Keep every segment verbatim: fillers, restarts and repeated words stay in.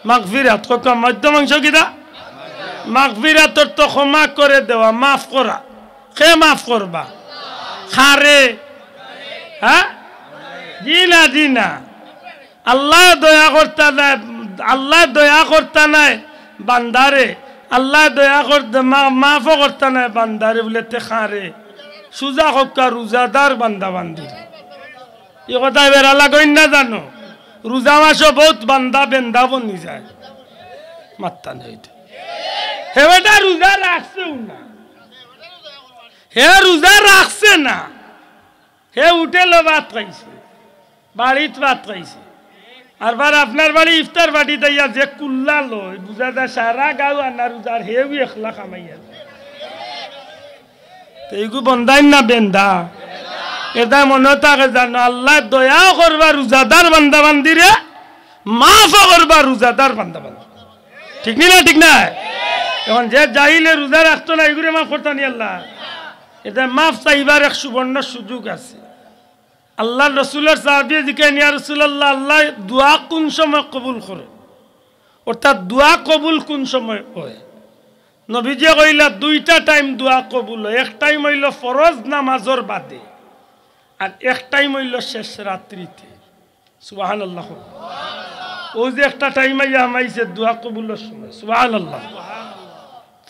মাগফিরাত, কউক্কা, মধ্যম অংশ কিতা? মাগফিরাত অর্থ ক্ষমা করে দেওয়া, মাফ করা। কে মাফ করবা? কারে? হ্যাঁ? জি না, জি না। আল্লায় দয়া করতা নায়, আল্লায় দয়া করতা নায় বান্দারে, আল্লায় দয়া করতা, মা-, মাফও করতা নায় বান্দারে, বুলে তে কারে? সুজা কউক্কা, রোজাদার বান্দা বান্দিরে। ই কথা বেড়া লাগইন না জানো? রোজা মাসো বউত বান্দা বেন্দা বনি যায়। মাত্তা নাই ইটা। হে বেটা রোজা রাখছেউ না, হে রোজা রাখছে না, হে হোটেলো ভাত খাইছে, বাড়িত ভাত খাইছে। আর বার আপনার বাড়ি ইফতার পার্টিত আইয়া যে কুল্লা লয়, বুঝা যায় সারা গাঁও আনা রোজার, হেউ একলা কামাইয়া। তে ইগু বন্দাইন না বেন্দা? এরদায় মনো থাকে জানো, আল্লায় দয়াও করবা রোজাদার বান্দা বান্দিরে, মাফও করবা রোজাদার বান্দা বান্দি। ঠিক নি না? ঠিক না? এখন যে জাহিলে রোজা রাখতো না, ইগুরে মাফ করতা নি আল্লায়? এরদায় মাফ চাইবার এক সুবর্ণ সুযোগ আছে। আল্লার রসুলর সাহাবিয়ে জিকাইন, "ইয়া রাসুলাল্লাহ, আল্লায় দোয়া কুন সময় কবুল করে?" অর্থাৎ দোয়া কবুল কুন সময় অয়? নবীজিয়ে কইলা, "দুইটা টাইম দোয়া কবুল অয়, এক টাইম অইলো ফরজ নামাজর বাদে, আর এক টাইম অইলো শেষ রাত্রিতে।" সুবহানাল্লাহ। অউ যে একটা টাইম আইয়া হামাইছে দোয়া কবুলর সময়। সুবহানাল্লাহ।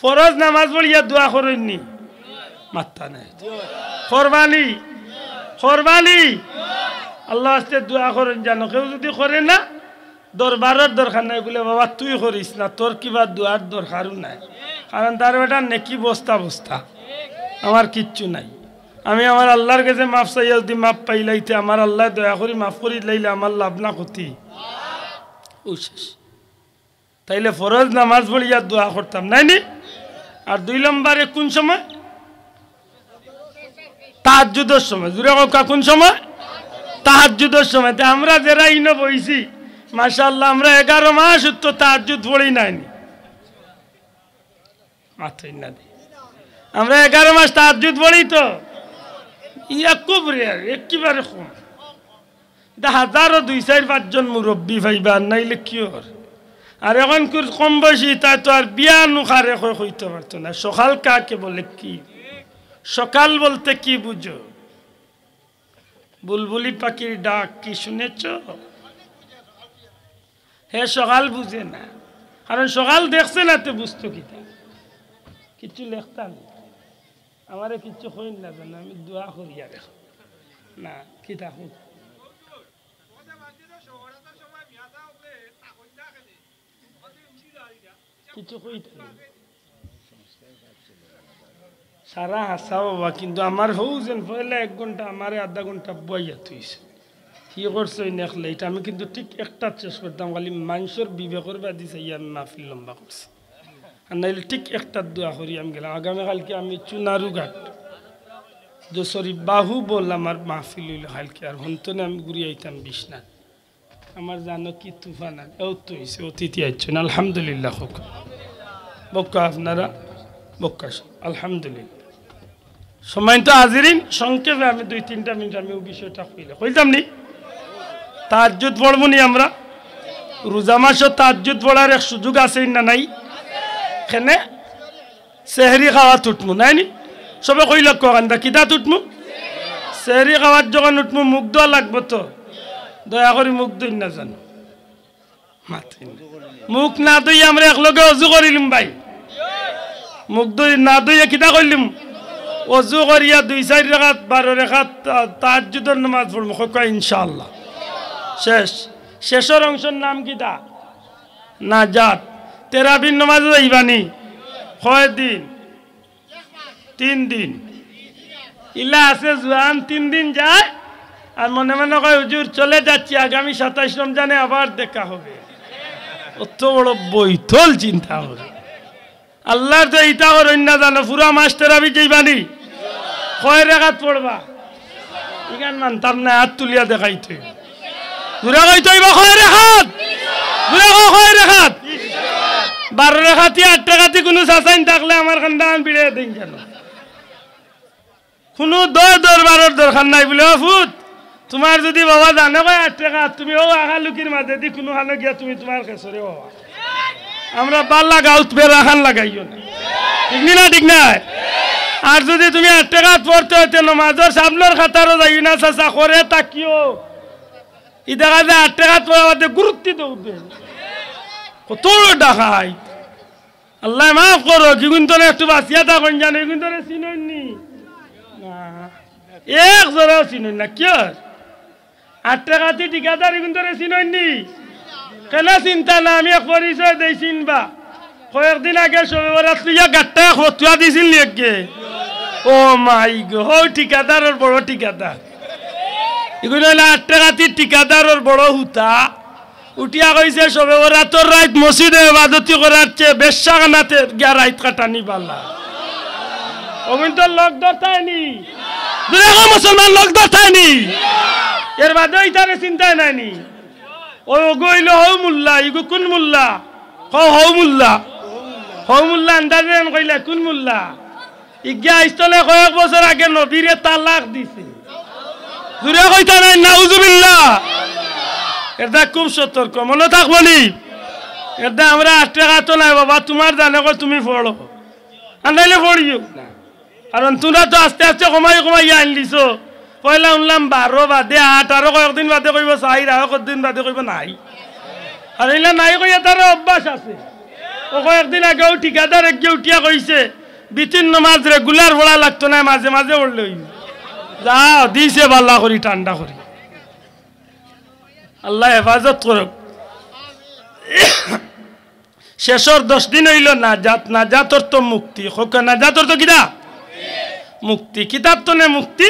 ফরজ নামাজ পড়িয়া দোয়া করইন নি? মাত্তা নাই। করবা নি? করবা নি? আল্লার ওয়াস্তে দোয়া করইন জানো। কেউ যুদি করে না, দরবারর দরকার নাই, বুলে, "বাবা, তুই করিস না, তোর কিবা দোয়ার দরকারও নাই।" কারণ তার বেটার নেকি বস্তা বস্তা, আমার কিচ্ছু নাই। আমি আমার আল্লার গেছে মাফ চাইয়া যুদি মাফ পাইলাই, তে আমার আল্লায় দয়া করি মাফ করি দিলাইলে আমার লাভ না ক্ষতি? অউ শেষ। তাইলে ফরজ নামাজ পড়িয়া দোয়া করতাম, নায় নি? আর দুই নম্বরে কুন সময়? তাহাজ্জুদর সময়। জুরে কউক্কা, কুন সময়? তাহাজ্জুদর সময়। তে আমরা যেরা ইনো বইছি, মাশাআল্লাহ, আমরা এগারো মাস উত্তর তাহাজ্জুদ পড়ি নায় নি? মাতইন না দি। আমরা এগারো মাস তাহাজ্জুদ পড়ি তো, ইয়া খুব rare, একেবারে কম। ইতা হাজারো দুই চাইর পাঁচজন মুরব্বি পাইবা, আর নাইলে কিওর? আর অখনকুর কম বয়সী, তাই তো আর বিয়ানও কারে কয় কইতো পারতো না। সকাল কাকে বলে কি? সকাল বলতে কি বুঝো? বুলবুলি পাখির ডাক কি শুনেছ? হে সকাল বুঝে না, কারণ সকাল দেখছে না, তে বুঝতো কিতা? কিচ্ছু লেখতাম না। আমারে কিচ্ছু কইন না যেন, আমি দোয়া করি আর এখন। না, কিতা কই? কিচ্ছু কইতা না। সারা হাছা বাবা, কিন্তু আমার হউ যেন পয়লা এক ঘন্টা আমারে আধা ঘন্টা বইয়া থইছে। কি করছে ওই নেক লেট? আমি কিন্তু ঠিক একটাত শেষ করতাম, খালি মানষর বিবেকর বাদি চাইয়া আমি মাহফিল লম্বা করছি। আর নাইলে ঠিক একটাত দোয়া করি আমি গেলাম। আগামী কালকে আমি চুনারুঘাট, যশোরী বাহুবল আমার মাহফিল অইল কালকে, আর হন্তনে আমি ঘুরি আইতাম বিশ্বনাথ। আমার জানো কি তুফান আর এও তো হইছে, অতিথি আইছেন, আলহামদুলিল্লাহ হোক। বক্কা আপনারা, বক্কা সব, আলহামদুলিল্লাহ। সম্মানিত হাজিরিন, সংক্ষেপে আমি দুই তিনটা মিনিট আমি ওই বিষয়টা কইলে, কইতাম নি? তাহাজ্জুদ পড়বো নি আমরা? রোজা মাসো তাহাজ্জুদ পড়ার এক সুযোগ আছে না নাই? কেনে? সেহরি খাওয়াত উঠমু, নায় নি? সবে কইলা কখান দা, কিতাত উঠমু? সেহরি খাওয়াত যখন উঠমু, মুখ ধোয়া লাগবো তো। দয়া করি মুখ ধইন না জানো। মাতইন না। মুখ না ধইয়া আমরা একলগে অজু করিলিম ভাই। মুখ ধই না ধইয়া কিতা করিলিম? অজু করিয়া দুই চাইর রেখাত, বারো রেখাত তা-, তাহাজ্জুদর নামাজ পড়মু। কউক্কা ইনশাআল্লাহ। শেষ। শেষর অংশর নাম কিতা? নাজাত। তেরাবির নামাজো যাইবা নি? কয় দিন? তিন দিন। ইলা আছে জোয়ান তিন দিন যায়, আর মনে মনে কয়, "হুজুর, চলে যাচ্ছি, আগামী সাতাইশ রমজানে আবার দেখা হবে।" অত বড় বৈতল চিন্তা করে। আল্লার তো ইতা করইন না জানো, পুরা মাস তেরাবি যাইবা নি? কয় রেখাত পড়বা? ইখান মানতাম না, আত তুলিয়া দেখাইতে অইবো। জুরে কইতে অইবো কয় রেখাত? জুরে কও কয় রেখাত? বারো রেখাতি, আট রেখাতি কুনু চাচাইন থাকলে আমার কান্দাখান বিড়ে দেইন জানো। কুনু দর দরবারর দরকার নাই বুলে, "ও ফুত, তুমার যুদি বাবা জানে কয় আট রেকাত, তুমি অউ আখালুকির মাজেদি কুনুখানো গিয়া তুমি তুমার খেছরে বাবা। আমরা বালা গাউত বেড়াখান লাগাইও না। ঠিক নি না? ঠিক না? আর যুদি তুমি আট রেকাত পড়তে অইতে নমাজর সামনর কাতারো যাইও না, চাচা, করে থাকিও। ই দেখা যায় আট রেকাত পড়া বাদে গুরুত্তি দৌড় দেয়। কত ডাকাইত। আল্লায় মাফ করউক, ইগুইন্তরে একটু বাচিয়া থাকইন জানো, ইগুইন্তরে চিনইন নি? না। এক জরাও চিনইন না, কিয়র? আট রেকাতি ঠিকাদার ইগুইন্তরে চিনইন নি? কেনে চিনতা না, আমি এক পরিচয় দেই, চিনবা। কয়েকদিন আগে শবে বরাত লইয়া গাট্টা এক ফতুয়া দিছিল নি একে? ও মাই গো, হউ ঠিকাদারর বড় ঠিকাদার। ইগুইন অইলা আট রেকাতি ঠিকাদারর বড় হুতা। উঠিয়া কইছে, শবে বরাতর রাইত মসজিদো এবাদতি করার চেয়ে বেশ্যাখানাত গিয়া রাইত কাটানি বালা। অগুইন্তর লগ ধরতায় নি? জুরে কও মুসলমান, লগ ধরতায় নি? এর বাদেও ইতারে চিনতায় নায় নি? অউ অগু অইলো হউ মুল্লা, ইগু কুন মুল্লা? কও হউ মুল্লা। হউ মুল্লা আন্দাজে এন কইলা কুন মুল্লা? ইগিয়া আইজতনে কয়েক বছর আগে নবীরে তালাক দিছে। জুরে কইতা নায়, নাউজুবিল্লাহ। এরদায় খুব সতর্ক, মনো থাকবো নি? এরদায় আমরা আট রেকাতো নায় বাবা, তুমার জানে কয় তুমি পড়ো, আর নাইলে পড়িও না। কারণ তুমরা তো আস্তে আস্তে কমাই কমাই আইন দিছো। পয়লা হুনলাম বারো, বাদে আট, আরো কয়েকদিন বাদে কইবো চাইর, আরো কয়েকদিন বাদে কইবো নাই। আর ইলা নাই কইয়া তার অভ্যাস আছে। অউ কয়েকদিন আগেও ঠিকাদার এগিয়ে উঠিয়া কইছে, বিতির নমাজ regular পড়া লাগতো নায়, মাঝে মাঝে পড়লে অইবো। যাও, দিছে বালা করি, ঠান্ডা করি। আল্লায় হেফাজত করউক। শেষর দশ দিন অইলো নাজাত, নাজাত অর্থ মুক্তি। কউক্কা নাজাত অর্থ কিতা? মুক্তি। কিতার তনে মুক্তি?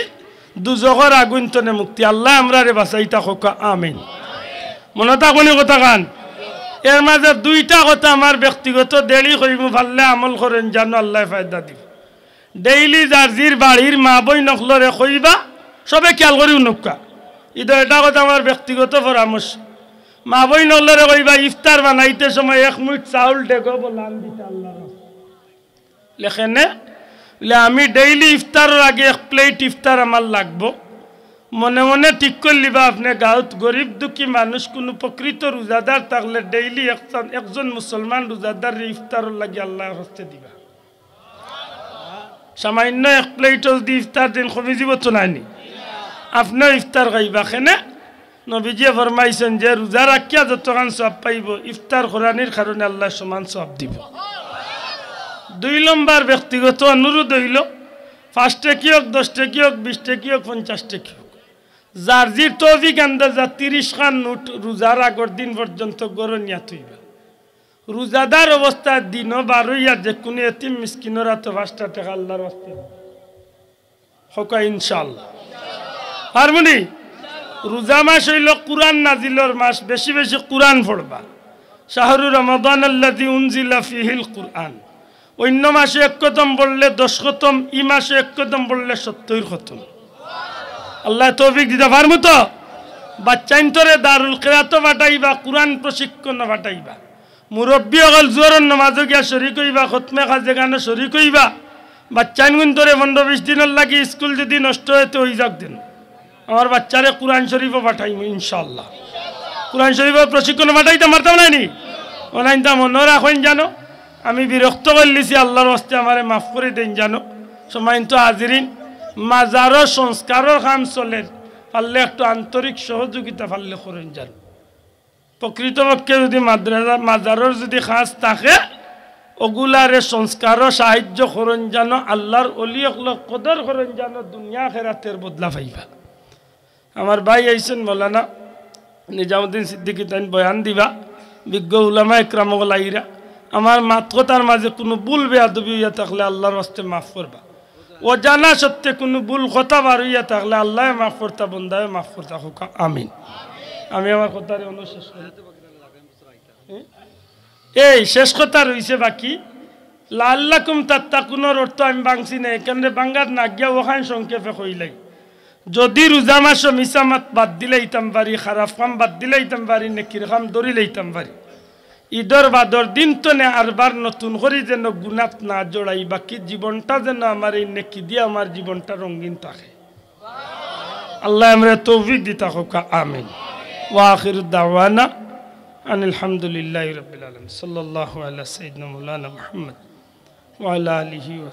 দুজখর আগুইন তনে মুক্তি। আল্লায় আমরারে বাচাইতা, কউক্কা আমিন। মনো থাকবো নি কথাখান? এর মাজে দুইটা কথা আমার ব্যক্তিগত দেরি কইমু, পারলে আমল করইন জানো, আল্লায় ফায়দা দিবো। Daily যার জির বাড়ির মা বইন অকলরে কইবা, সবে খিয়াল করি হুনউক্কা। ইতা এটা কথা আমার ব্যক্তিগত পরামর্শ। মা বইন অকলরে কইবা, ইফতার বানাইতে সময় এক মুইট চাউল ডেগো বলান দিতা আল্লার রাস্তায়। লেখেনে, বলে, আমি daily ইফতারর আগে এক plate ইফতার আমার লাগবো। মনে মনে ঠিক করলিবা, আপনে গাউত গরিব দুঃখী মানুষ, কুনু প্রকৃত রোজাদার থাকলে daily একজন, একজন মুসলমান রোজাদাররে ইফতারর লাগি আল্লার হস্তে দিবা। সামান্য এক plate-ও যদি ইফতার দেইন, কমি যিবো তো নায়নি? আপনেও ইফতার খাইবা কেনে? নবীজিয়ে ফরমাইছইন যে রোজা রাখিয়া যতখান সওয়াব পাইবো, ইফতার করানির কারণে আল্লায় সমান সওয়াব দিবো। দুই নম্বর ব্যক্তিগত অনুরোধ অইলো, পাঁচ টেকি অউক, দশ টেকি অউক, বিশ টেকি অউক, পঞ্চাশ টেকি অউক, যার জির তৌফিক আন্দাজা তিরিশখান নোট রোজার আগর দিন পর্যন্ত ঘরো নিয়া থইবা। রোজাদার অবস্থায় দিনো বারইয়া যেকুনু এতিম মিসকিনর আতো পাঁচটা টেকা আল্লার ওয়াস্তে। কউক্কা ইনশাআল্লাহ। পারমুনি? রোজা মাস অইলো কুরআন নাজিলর মাস, বেশি বেশি কুরআন পড়বা। শাহরু রমাদানাল্লাযী উনজিলা ফীহিল কুরআন। অইন্য মাসে এক খতম পড়লে দশ খতম, ই মাসে এক খতম পড়লে সত্তইর খতম। আল্লায় তৌফিক দিতা পারমু তো? বাচ্চাইন্তরে দারুল কিরাতো পাঠাইবা, কুরআন প্রশিক্ষণো পাঠাইবা। মুরব্বি অকল জোহরর নমাজো গিয়া শরিক অইবা, খতমে খাজেগানো শরিক অইবা। বাচ্চাইনগুইন্তরে পনরো বিশ দিনর লাগি স্কুল যুদি নষ্ট অয় তে অইযাউক দেন। আমার বাচ্চারে কুরআন শরিফো পাঠাইমু ইনশাআল্লাহ। কুরআন শরিফর প্রশিক্ষণো পাঠাইতাম পারতাম নায়নি? অলাইনতা মনো রাখইন জানো, আমি বিরক্ত করিলিছি, আল্লার ওয়াস্তে আমারে মাফ করি দেইন জানো। সম্মানিত হাজিরিন, মাজারো সংস্কারর কাম চলের, পারলে একটু আন্তরিক সহযোগিতা পারলে করইন জানো। প্রকৃতপক্ষে যুদি মাদ্রাসা, মাজারর যুদি কাজ থাকে, অগুলারে সংস্কারো সাহায্য করইন জানো, আল্লার অলি অকলর কদর করইন জানো, দুনিয়া আখেরাতের বদলা পাইবা। আমার ভাই আইছইন মৌলানা নিজামুদ্দিন সিদ্দিকী, তাইন বয়ান দিবা, বিজ্ঞ উলামা একরাম অকল আইরা। আমার মাত কথার মাজে কুনু ভুল বেয়াদবি অইয়া থাকলে আল্লার ওয়াস্তে মাফ করবা। অজানা সত্ত্বে কুনু ভুল কথা বার অইয়া থাকলে আল্লায় মাফ করতা, বন্দায় মাফ করতা, কউক্কা আমিন। আমি আমার কথারে অনো শেষ করি। এই শেষ কথা রইছে বাকি, লাআল্লাকুম তাত্তাকুনর অর্থ আমি ভাংছি না, এখানরে ভাঙ্গাত না গিয়া অখান সংক্ষেপে কইলাই। যুদি রোজা মাসো মিছা মাত বাদ দিলাইতাম পারি, খারাপ কাম বাদ দিলাইতাম পারি, নেকির কাম ধরিলাইতাম পারি, ইদর বাদর দিন তনে আরবার নতুন করি যেন গুনাত না জড়াই, বাকি জীবনটা যেন আমার এই নেকি দিয়া আমার জীবনটা রঙিন থাকে। আল্লায় আমরারে তৌফিক দিতা কউক্কা, আমিন। ওয়া আখিরু দাওয়ানা আনিল হামদুলিল্লাহি রাব্বিল আলামিন। সাল্লাল্লাহু আলা সাইয়্যিদিনা মাওলানা মুহাম্মদ ওয়া আলা আলিহি ওয়া